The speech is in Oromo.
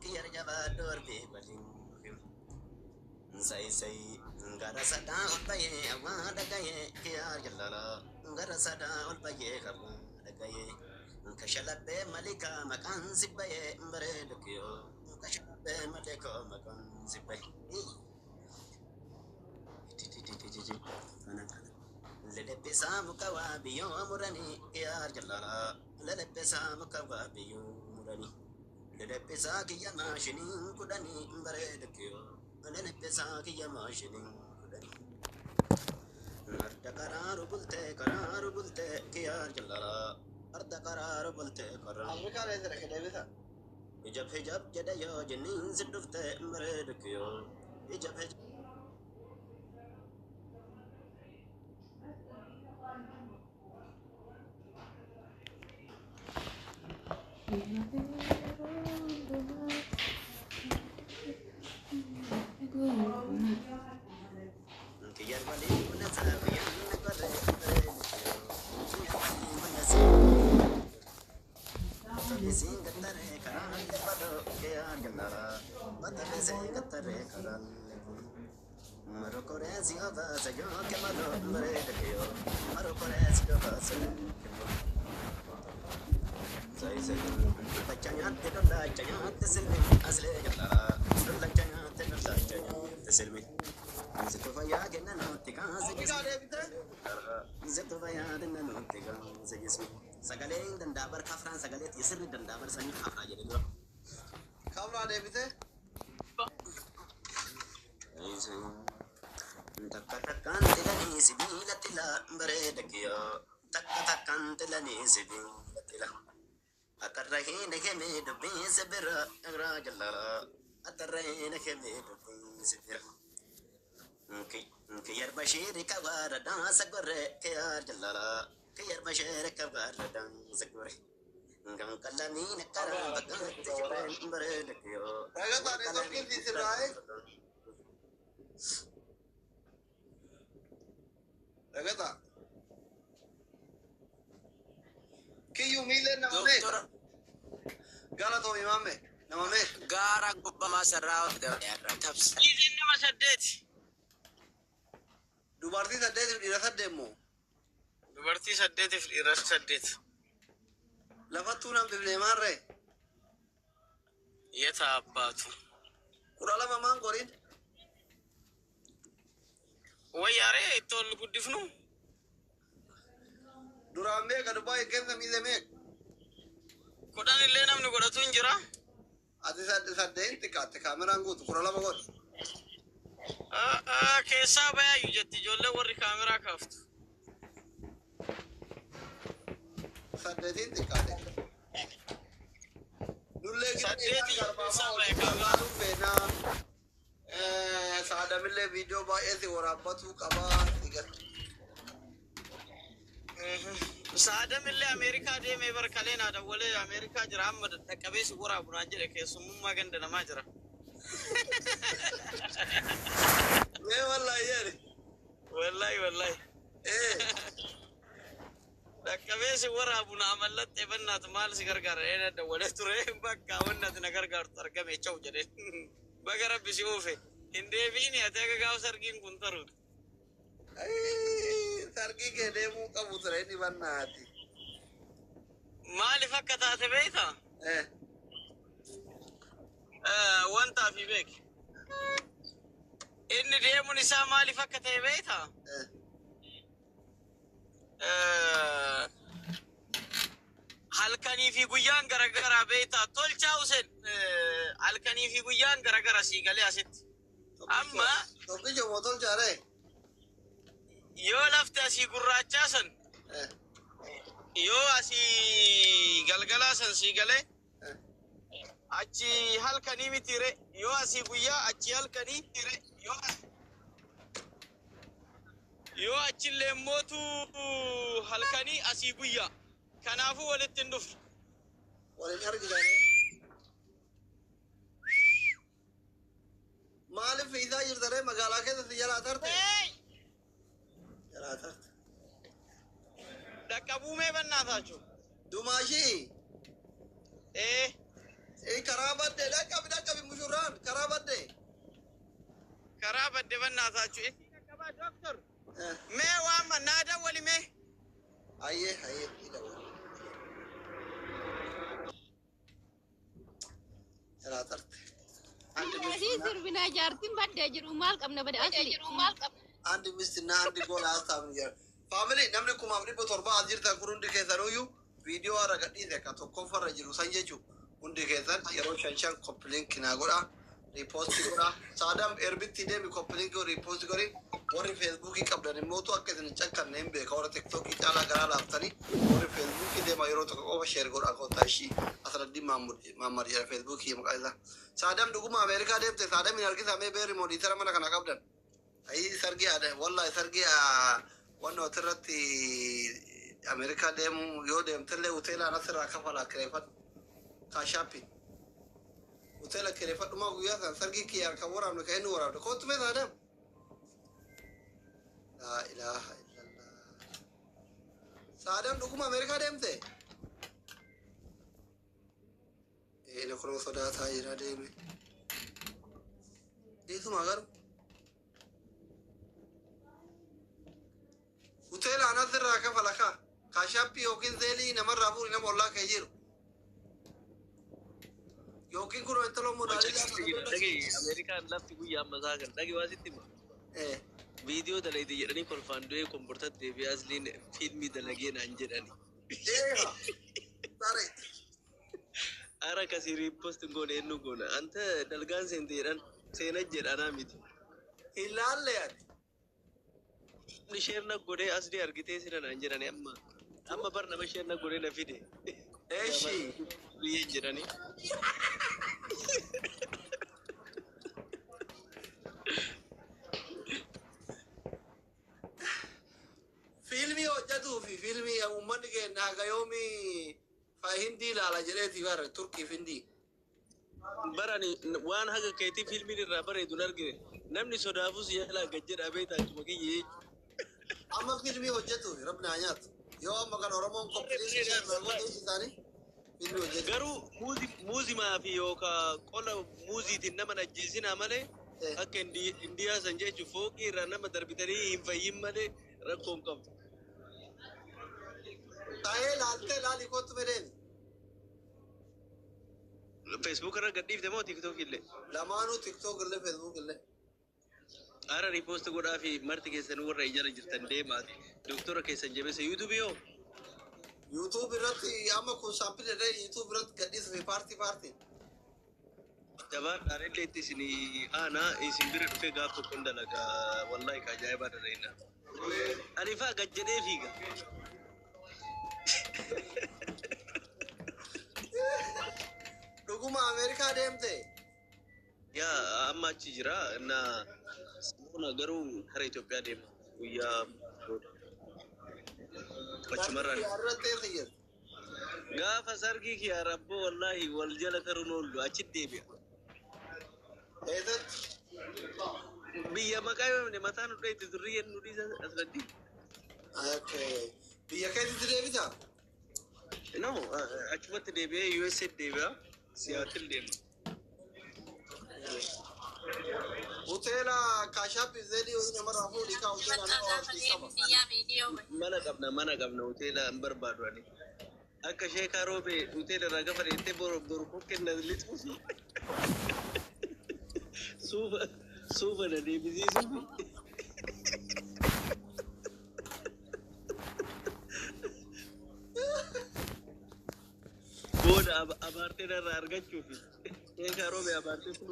Kiyyar jabaadhu orbii waliin dhufin. Sai sai gara sadaa ol bayee hawaa dhagayee kiyyaar jallala. Gara sadaa ol bayee hawaa dhagayee. Kashalabbee malikaa maqaan si bayee bareedu kiyyoo. Kashalabbee malikaa maqaan si bayee. Lelebbisaa muka waa biyyoo muranii kiyyaar jallala. Lelebbisaa muka waa biyyoo muranii. Lelebbisaa kiyya maashiniin kudhanii bareedu kiyyoo. Lelebbisaa kiyya maashiniin kudhanii. Arda qaraaru bultee qaraaru bultee kiyyaar jallala. Arda qaraaru bultee qaraaru. Afrikaa eessa dhaqe deebisa? Hijab hijab jedha yoo jenniin si dhuftee bareedu kiyyoo. Hijab hijab. Kiyyar waliin buna saafiyaan na qorree bareedu kiyyoo. Kiyyar waliin buna saafiyaan. Battalisiin gattaree karaan badoo kiyyar jallala. Battalisiin gattaree karaan Marokoree si obaasa yoo kemaloo bareedu kiyyoo. Marokoree si obaasa yoo kemaloo. Sai sai dullacha nyaatte dullacha nyaatte silmi aslee jallala. Dullacha nyaatte dullacha nyaatte silmi. Situ fayyaa kenna nutti kaase Afrikaa jismi. deebite? Situ fayyaa kenna nutti kaase jismi. Sagaleen danda'a bar kafraan sagalee sirri danda'a bar sanii kafraa jedhe dura. Kabraa deebite? Takka takkaan tilanii sibiila tila bareeda kiyyoo. Takka takkaan tilanii sibiila tila. Atarra hin himee dubbii sibira irraa jallala. Atarra hin himee dubbii sibira. Kiyyar bashiiri kabaara daansa gorre kiyyar jallala. Kiyyar bashiiri kabaara daansa gorre. Ngam qalamiin karaa bakkaatti jireen bareeda kiyyoo. Dhagataa neetworkiin si sirraa'e? Dhagataa. Kiyyuu miilleen nama meeqa? Doktora Galatoomi maamme nama meeqa? gaara gobbamaa sarraa tabsa. Dhiirri nama saddeeti. Dubartii saddeetiif dhiira saddeet moo? Dubartii saddeetiif dhiira saddeet. Lafattuu nan bifnee maarree? Yeta abbaatu. 12 maan qoriin? Wayyaaree itti ol guddifnu. Duraan meeqa Dubaay keessa miile meeqa? 10 illee namni godhatu hin jira. Ati saddeet xiqqaatte kaameraan guutu 12 godhi. Keessaa bayaayyuu jetti ijoollee warri kaameraa kaaftu. Saddeetiin xiqqaate. Nullee Saddeeti keessaa baya kaameraa. gargaaruun feenaa. Saadamillee viidiyoo baay'ee si waraabbatuu qabaa. Saadam illee Ameerikaa deemee barkalee naa dawwalee Ameerikaa jira amma dhaqqabee si waraabu naan jedhe keessummummaa ganda namaa jira. Mee wallaahi jedhe. Wallaahi wallaahi. Dhaqqabee si waraabu naa mallattee bannaatu maal si gargaara ee dawwalee ture bakka wannaati na gargaartu argame cha'u jedhe. Baga rabbi si uufe hin deebi'ini ati akka gaafa sargiin kun taruuti. Sargii kee deemuu qabu ture inni bannaati. Maaliif akka taate beektaa? Wantaa fi beeki. Inni deemuun isaa maaliif akka ta'e beektaa? Halkanii fi guyyaan garagaraa beektaa? Tolchaa Hussein halkanii fi guyyaan garagara sii galee asitti. Amma Tokkicha moo tolchaaree? yoo lafti asii gurraachaa san yoo asii galgalaa san sii galee achi halkanii miti re yoo asii guyyaa achi halkanii re yoo achillee mootu halkanii asii guyyaa kanaafuu walitti hin dhufne. Waliin argitanii. Maaliif fiisaa jirtaree magaalaa keessatti jalaa tarte? Jalaa tarte. Dhaqqabuu mee bannaataachuu? Dumaashii. Ee. Karaa badde dhaqqabi dhaqqabi mushurraan karaa badde. Karaa badde bannaataachuu isii qaqqabaa doctor. Mee waama naa dawwali mee. Ayyee ayyee hidha. Jalaa tarte. Asii sirbinaa jaartiin baddee jiru maal qabna bada asli. አንድ ሚስት እና አንድ ጎል አያስታምን jira. Family, namni 1700 as jirtan kun hundi keessanuyyuu viidiyoo har'a gadhiise kan tokkoffarra jiru san jechuun hundi keessan yeroo shan shan copy link naa godha. Repost godha. Saadam erbitti deemi, copy link repost godhi. Warri Feesbuukii qabdan immootu akka isin hin cakkanne hin beeka. Warra Tiktookii caalaa garaa laaftanii warri Feesbuukii deema yeroo tokko qofa share godha kottaa ishii Asraddiin Maammad jedha Feesbuukii maqaa isaa. Saadam dhuguma Ameerikaa deemte? Saadam hin argisamee beeri moderator mana kana qabdan. Ayi, sargii aadaa wallahi sargii wanni asirratti Ameerikaa deemu yoo deemtellee hoteelaan asirraa kafalaa kireeffadhu. Kaashaappi. Hoteela kireeffadhumaa guyyaa san sargii kiyyaan kan waraabne kan inni waraabne. Kootu mee Saadam. Laa ilaaha illallah. Saadam dhuguma Ameerikaa deemte? Inni kun sodaataa jira deeme. Dhiisuma garuu. Hoteelaan asirraa kafala kaa. Kaashaappii yookiin Zelle namarraa fuudhi nama ollaa kee jiru. Yookiin kun intala Dhagi Ameerikaan lafti guyyaa ammasaa kan dhagi waa sitti hima. Viidiyoo dalayte jedhanii kolfaan du'ee kombortatti deebi'ee asliin fiilmii dalagee naan jedhani. Eega. Sare. Ara akkasii repost goone eenyu goona. Anta dalgaan seente jedhan seena jedhanaa miti. Hin laalle ati. Namni share na godhee asli argitee sira naan jedhani amma. Amma bar nama share na godhee na fide. Eeshi. Biyyeen jedhani. Fiilmii hojjetuu fi fiilmii uummanni keenya haga yoomii hindii ilaala jedheeti bara Turkii fi hindii. Barani waan haga keetii fiilmiin irraa bareedu hin argine. Namni sodaafus yaalaa gad jedhaa beektaa achuma kiyye. Amma fiilmii hojjetuu fi rabbi naa nyaatu. Yoo amma kan Oromoon qophiin isaanii fiilmii hojjetu. Garuu muuzimaa fi yookaan qola muuziitiin nama ajjeesinaa malee akka Indiyaa san jechuun fooqii irraa nama darbitanii hin fayyin malee rakkoo hin qabu. Taa'ee laaltee laalii kootu fedheeni. Facebook irra gadhiifte moo TikTok illee? Lamaanuu, TikTok illee Facebook illee. Ara repost godhaa fi marti keessan warra ijara jirtan deemaati. Doktora keessan jabeessa. YouTube yoo? YouTube irratti amma kun sample illee YouTube irratti gadhiisuu fi paartii paartii. Jabaadhaan illee itti isin aanaa isin bira dhufee gaaf tokkoon dalagaa wallahi ka ajaa'ibaa dalaginaa. Ani faa gad jedhee fiiga. Dhuguma Ameerikaa deemte? Yaa, amma achi jira na sana garuu kara Itoophiyaa deema guyyaa booda. Achumarraan. Irratti eessa jirti? Gaafa sargii kiyya rabboo wallahi wal jala taruun oollu achi deebi'a. Eessatti? Biyya maqaa yoomne mataa nu dheetti durriyyeen nu dhiisa asirratti. Okay. Biyya keetitti deebitaa? No, achumatti deebi'ee USA deebi'a. Seattle deema. Hoteela kaashaappi Zelle wayii namarraa fuudhii kaa hoteela nama walitti qaba. Mana qabna, mana qabna, hoteela hin barbaadu ani. Akka sheekaa roobee hoteela irraa gafa dheettee boru boru kokkeen na lixuufi. Suufa suufa na deebisiisuufi. Booda abaartee narraa argachuufi. Sheekaa roobee abaartee sun.